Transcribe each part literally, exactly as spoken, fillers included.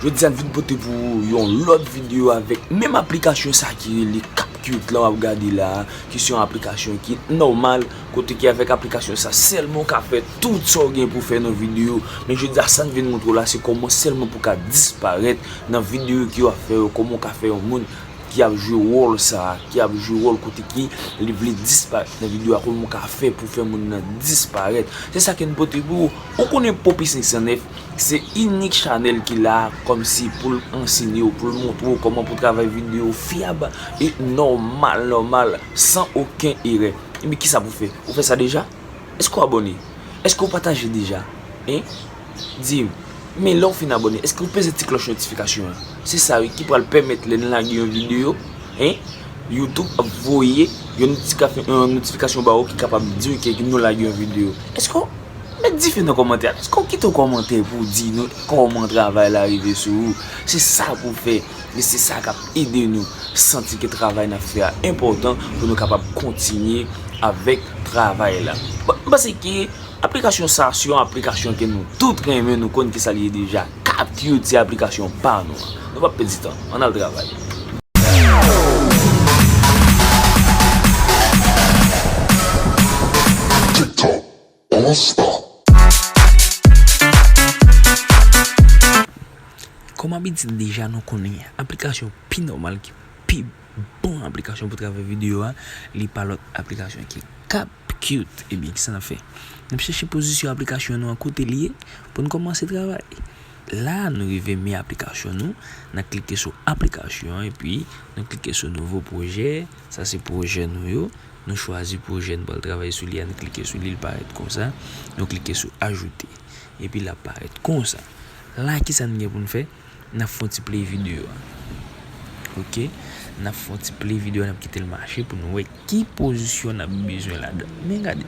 Jodi a n vin pote pou ou yon lòt videyo avèk menm aplikasyon sa ki rele CapCut la w ap gade la a, ki se yon aplikasyon ki nòmal, kote ki avèk aplikasyon sa sèlman w ka fè tout sa w gen pou fè nan videyo. Men jodi a sa n vin montre w la se kòman sèlman pou w ka disparèt nan videyo ki w ap fè yo, kòman w ka fè yon moun ki ap jwe wòl sa, ki ap jwe wòl kote ki li vle disparèt nan videyo a, kòman w ka fè pou fè moun nan disparèt. Se sa ke n pote pou ou. Ou konnen Poppy senk san nèf, se inik chanèl ki la kòmsi pou l ansenye w, pou l montre w kòman pou travay videyo fyab e nòmal, nòmal, san okenn erè. Ebyen, kisa pou fè? Ou fè sa deja? Èske w abòne? Èske w pataje deja? Hein? Di m, men lè w fin abòne, èske w peze ti klòch notifikasyon an? Se sa wi ki pral pèmèt lè n lage yon videyo, hein, YouTube ap voye yon notifikasyon, yon notifikasyon ba ou ki kapab di w ke nou lage yon videyo. Èske w met dife nan kòmantè a? Èske w kite yon kòmantè pou w di nou kòman travay la rive sou ou? Se sa pou w fè. E se sa k ap ede nou santi ke travay n ap fè a enpòtan pou nou kapab kontinye avèk travay la. Bon, m panse ke aplikasyon sa a se yon aplikasyon ke nou tout renmen, nou konn kisa l ye deja. CapCut se aplikasyon pa nou an. Nou p ap pèdi tan, ann al travay. TikTok, Insta. Kòm abitid deja nou konnen, aplikasyon pi nòmal ki pi bon aplikasyon pou travay videyo a, li pa lòt aplikasyon ke CapCut. Ebyen, kisa n ap fè? N ap chèche pozisyon aplikasyon nou an kote li ye pou n kòmanse travay. La, nou rive men aplikasyon nou, n ap klike sou aplikasyon an, epi nou klike sou nouvo pwojè. Sa se pwojè nou yo. Nou chwazi pwojè n pral travay sou li a, n klike sou li, l parèt konsa. Nou klike sou ajoute. Epi l ap parèt konsa. La, kisa n gen pou n fè? N ap fè yon ti play videyo a. Oke? N ap fè yon ti play videyo a, n ap kite l mache pou n wè ki pozisyon n ap bezwen ladan. Men gade,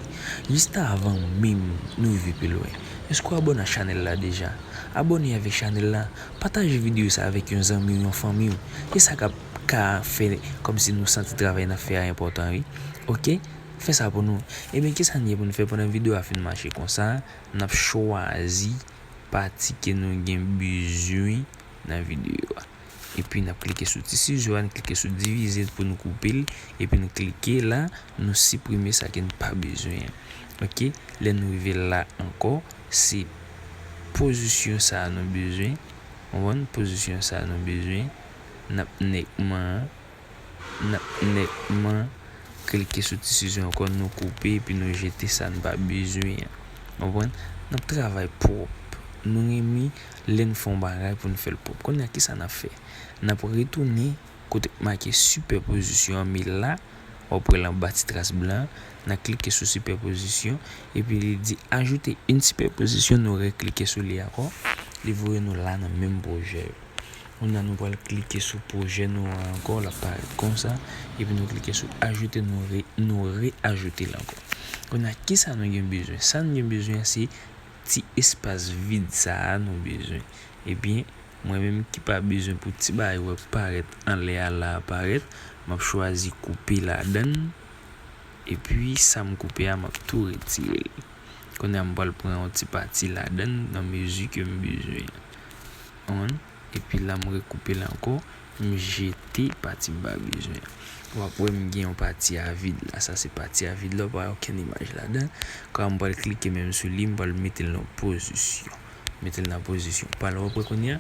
jis avan menm nou rive pi lwen, èske w abòne ak chanèl la deja? Abòne avèk chanèl la, pataje videyo sa avèk yon zanmi w, yon fanmi w. E sa k ap ka fè kòmsi nou santi travay n ap fè a enpòtan, wi. Oke? Fè sa pou nou. Ebyen, kisa n gen pou n fè pandan videyo a fin mache konsa? N ap chwazi pati ke nou gen bezwen nan videyo a. Epi n ap klike sou ti sizo a, n klike sou divize pou nou koupe l, epi n klike la, nou siprime sa ke n pa bezwen an. Oke, lè nou rive la ankò, se pozisyon sa a nou bezwen. Ou konprann? Pozisyon sa a nou bezwen. N ap nèkman N ap nètman klike sou ti sizo ankò, nou koupe epi nou jete sa n pa bezwen an. Konprann? N ap travay pwòp. Nou renmen lè n fè yon bagay pou n fè l pwòp. Kounye a, kisa n ap fè? N ap retounen kote k make sipèpozisyon an, men la, w ap wè l anba ti tras blan an, n ap klike sou sipèpozisyon, epi li di ajoute une superposition, nou reklike sou li ankò, li voye nou la nan menm pwojè yo. Kounye a nou pral klike sou pwojè nou an ankò, l ap parèt konsa, epi nou klike sou ajoute, nou re, nou re ajoute l ankò. Kounye a, kisa nou gen bezwen? Sa n gen bezwen an se ti espas vid sa a nou bezwen. Ebyen, mwen menm ki pa bezwen pou ti bagay w wè parèt anlè a la a parèt, m ap chwazi koupe ladan l, epi sa m koupe a, m ap tou retire l. Kounye a, m pral pran yon ti pati ladan l nan mezi ke m bezwen an. Epi la, m rekoupe l ankò, m jete pati m pa bezwen an. W ap wè m gen yon pati a vid la. Sa se pati a vid la, pa okenn imaj ladan. Kounye a, m pral klike menm sou li, m pral mete l nan pozisyon. Mete l nan pozisyon pa l. W ap wè kounye a,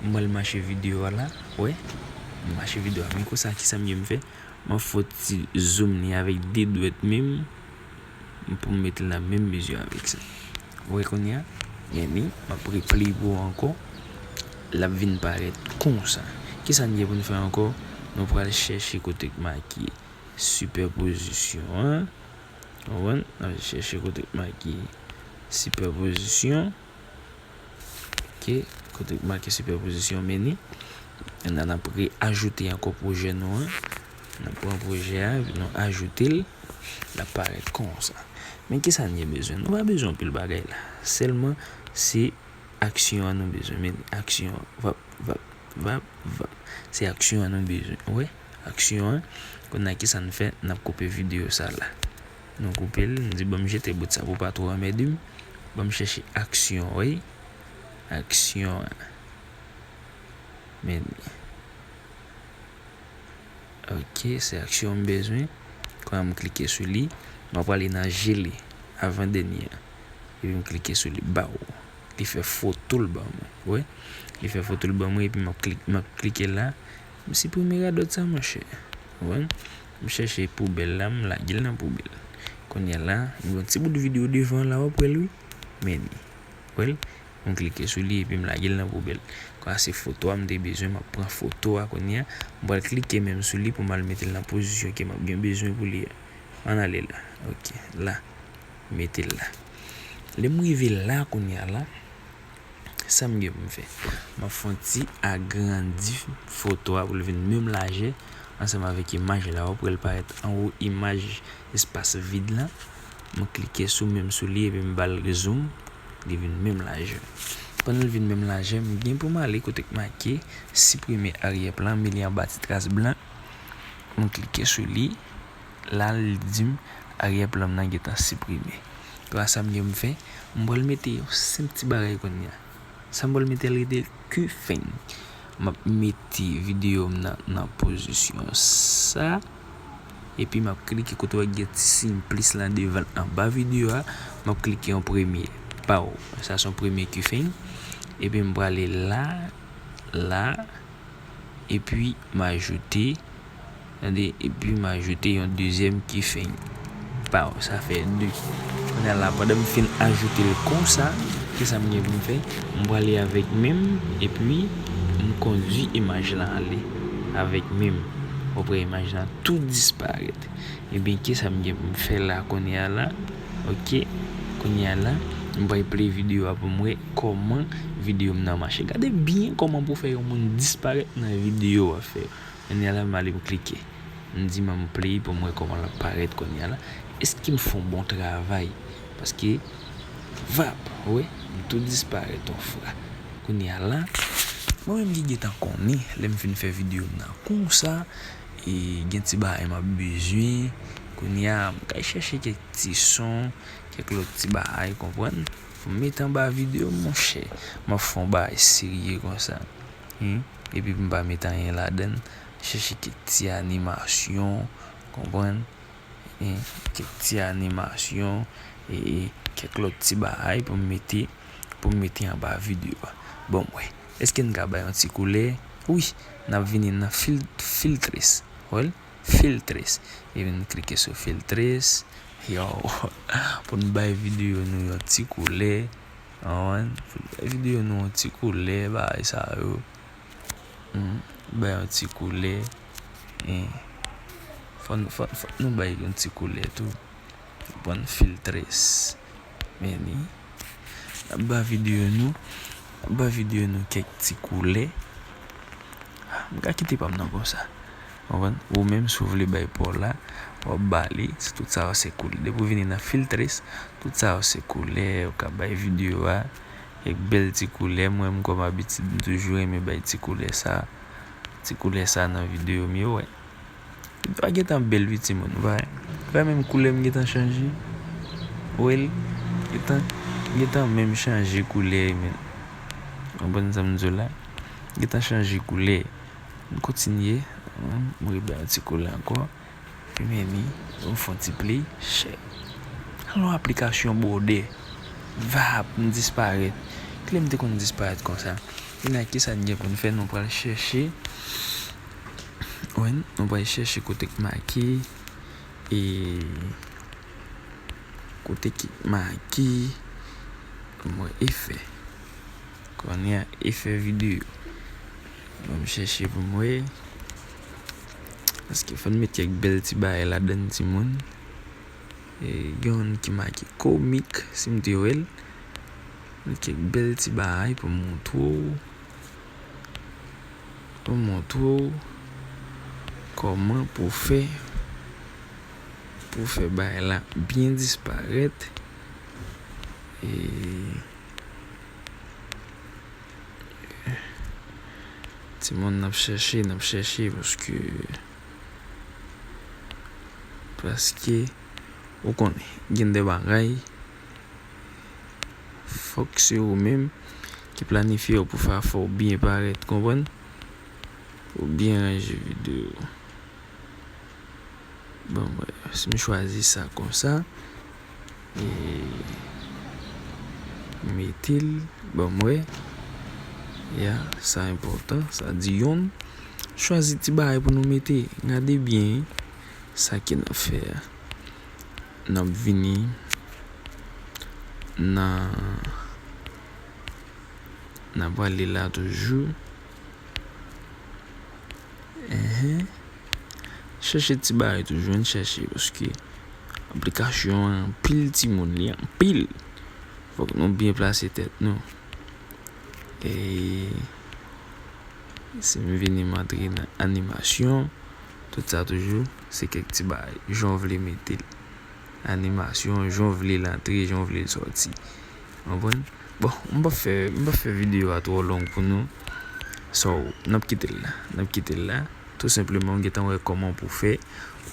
m pral mache videyo a la. Wè, m mache videyo a. Men konsa, kisa m gen m fè? M ap fè yon ti zoom li avèk de dwèt menm. Pou m met l nan menm mezi avèk sa. Ou wè kounye a? Men ni, m ap replay pou ou ankò. L ap vin parèt konsa. Kisa n gen pou n fè ankò? Nou pral chèche kote k make sipèpozisyon an. Ou konprann? N ap chèche kote k make sipèpozisyon. Oke, kote k make sipèpozisyon, men ni. Kounye a, n ap re-ajoute ankò pwojè nou an. N ap pran pwojè a, epi nou ajoute l. L ap parèt konsa. Men kisa n gen bezwen? Nou pa bezwen anpil bagay la. Sèlman, se aksyon an nou bezwen. Men aksyon an, vap, vap, vap, vap. Se aksyon an nou bezwen. Ou wè? Aksyon an. Kounye a, kisa n fè? N ap koupe videyo sa la. Nou koupe l, n di, "Ban m jete bout sa pou pa twò anmède m." Ban m chèche aksyon, wi. Aksyon an. Men li. Ok, se aksyon m bezwen. Kounye a m klike sou li. M ap prale nan jele, avan dènye a. Epi m klike sou li, baw. Li fè foto l ban mwen. Wè? Li fè foto l ban mwen epi m ap klik, m ap klike la. M siprime radòt sa, monchè. Konprann? M chèche poubèl la, m lage l nan poubèl. Kounye a la, m gen yon ti bout videyo devan la, w ap wè l wi. Men li. Wè l? M klike sou li epi m lage l nan poubèl. Kounye a se foto a m te bezwen, m ap pran foto a kounye a. M pral klike menm sou li pou m al mete l nan pozisyon ke m ap gen bezwen pou li a. Ann ale la. Ok, la. Mete l la. Lè m rive la kounye a la, sa m gen pou m fè? M ap fè yon ti agrandi foto a pou l vin menm lajè ansanm avèk imaj la. W ap wè l parèt anwo imaj espas vid la. M klike sou menm sou li epi m ba l zoom. Li vin menm lajè. Pandan l vin menm lajè, m gen pou m ale kote k make siprime aryè plan, men li anba ti tras blan. M klike sou li. La, li di m aryè plan m nan gentan siprime. Kounye a sa m gen pou m fè? M pral mete yon senp ti bagay kounye a. Sa m pral mete a rete keyframe. M ap mete videyo m nan, nan pozisyon sa. Epi m ap klike kote w wè gen ti siy plis la devan l anba videyo a. M ap klike yon premye. Paw. Sa se yon premye keyframe. Epi m prale la, la. Epi m ajoute, tande, epi m ajoute yon dezyèm keyframe. Paw, sa fè de. Kounye a la, pandan m fin ajoute l konsa, kisa m gen pou m fè? M prale avèk men m, epi m kondui imaj la ale avèk men m. W ap wè imaj la tou disparèt. Ebyen, kisa m gen pou m fè la kounye a la? Ok. Kounye a la, m pral play videyo a pou m wè kòman videyo m nan mache. Gade byen kòman pou fè yon moun disparèt nan videyo w ap fè. Kounye a la, m ale m klike. M di m play pou m wè kòman l ap parèt kounye a la. Èske m fè yon bon travay? Paske, vap, wè, m tou disparèt yon fwa. Kounye a la, mwen menm ki gentan konnen, lè m fin fè videyo m nan konsa, e gen ti bagay m ap bezwen, kounye a, m kay chèche kèk ti son, kèk lòt ti bagay, konprann? Pou m mete anba videyo m, monchè, m ap fè yon bagay serye konsa. Hmm? Epi pou m pa mete anyen ladan l, chèche kèk ti animasyon, konprann? E, kèk ti animasyon, e, e, kèk lòt ti bagay pou m mete, pou m mete anba videyo a. Bon, m wè. Èske n ka bay yon ti koulè? Wi, n ap vini nan fil-, filtres. Wè l? Filtres. Epi n klike sou filtres. Yo, pou n bay videyo nou yon ti koulè. Konprann? Pou n bay videyo nou yon ti koulè, bagay sa yo. Hmm, bay yon ti koulè. Eh. Fò n, fò, fò nou bay yon ti koulè tou. Pran filtres. Men li. N ap ba videyo nou, n ap ba videyo nou kèk ti koulè. M ka kite pa m nan konsa. Konprann? Ou menm, si w vle bay pa w la, w ap ba li. Se tout sa yo se koulè. Depi w vini nan filtres, tout sa yo se koulè. Ou ka bay videyo a kèk bèl ti koulè. Mwen menm, kòm abitid, m toujou renmen bay ti koulè sa. Ti koulè sa nan videyo m yo, wè. Videyo a gentan bèl wi, timoun. Ou pa, ou pa wè menm koulè m gentan chanje? Ou wè l? Gentan, gentan menm chanje koulè, men. Konprann sa m di w la? Gentan chanje koulè. M kontinye. M rebay yon ti koulè ankò. Epi men li, m fè yon ti play. Chè. Alò aplikasyon bwòdè. Vap, m disparèt. Kilè m te konn disparèt konsa? Kounye a, kisa n gen pou n fè? Nou pral chèche. Wè, nou pral chèche kote k make. E kote ki make. Mwen efè. Kounye a, efè videyo. Ban m chèche pou m wè. Paske fò n met kèk bèl ti bagay ladan, timoun. E, gen youn ki make komik, si m te wè l. Met kèk bèl ti bagay pou m montre w. Pou m montre w kòman pou fè, pou fè bagay la byen disparèt. E, timoun, n ap chèche, n ap chèche, paske, paske, ou konnen, gen de bagay, fòk se ou menm ki planifye yo pou fè afè w byen parèt, konprann? Ou byen ranje videyo. Bon, brèf, si m chwazi sa konsa, e mete l, bon, m wè, ya, sa enpòtan, sa di yonn. Chwazi ti bagay pou nou mete, gade byen, sa ke n ap fè a. N ap vini nan, n ap prale la toujou. Enhen. Chèche ti bagay toujou, ann chèche, paske aplikasyon an anpil timoun, li anpil. Fòk nou byen plase tèt nou. E si m vini m antre nan animasyon, tout sa toujou, se kèk ti bagay, jan w vle mete l. Animasyon, jan w vle l antre, jan w vle l sòti. Konprann? Bon, m p ap fè, m p ap fè videyo a twò long pou nou. So, n ap kite l la. N ap kite l la. Tou senpleman, w gentan wè kòman pou fè,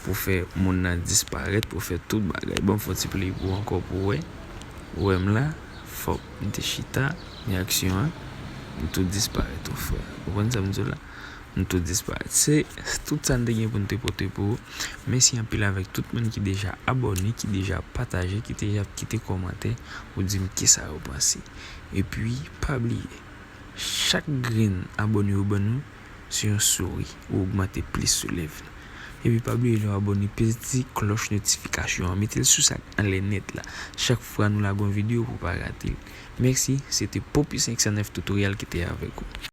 pou fè moun nan disparèt, pou fè tout bagay. Ban m fè yon ti play pou w ankò pou w wè. Ou wè m la, fòk m te chita, men aksyon an, m tou disparèt, wi frè. Ou konprann sa m di w la? M tou disparèt. Se tout sa n te gen pou n te pote pou ou. Mèsi anpil avèk tout moun ki deja abòne, ki deja pataje, ki deja kite kòmantè pou di m kisa yo panse. Epi, pa bliye, chak grenn abòne ou ban nou, se yon souri ou ogmante plis sou live la. Epi pa bliye lè w abòne, peze ti klòch notifikasyon an, mete l sou sa k anlè nèt la. Chak fwa nou lage yon videyo pou w pa rate l. Mèsi, se te Poppy senk san nèf Tutorial ki te avèk ou.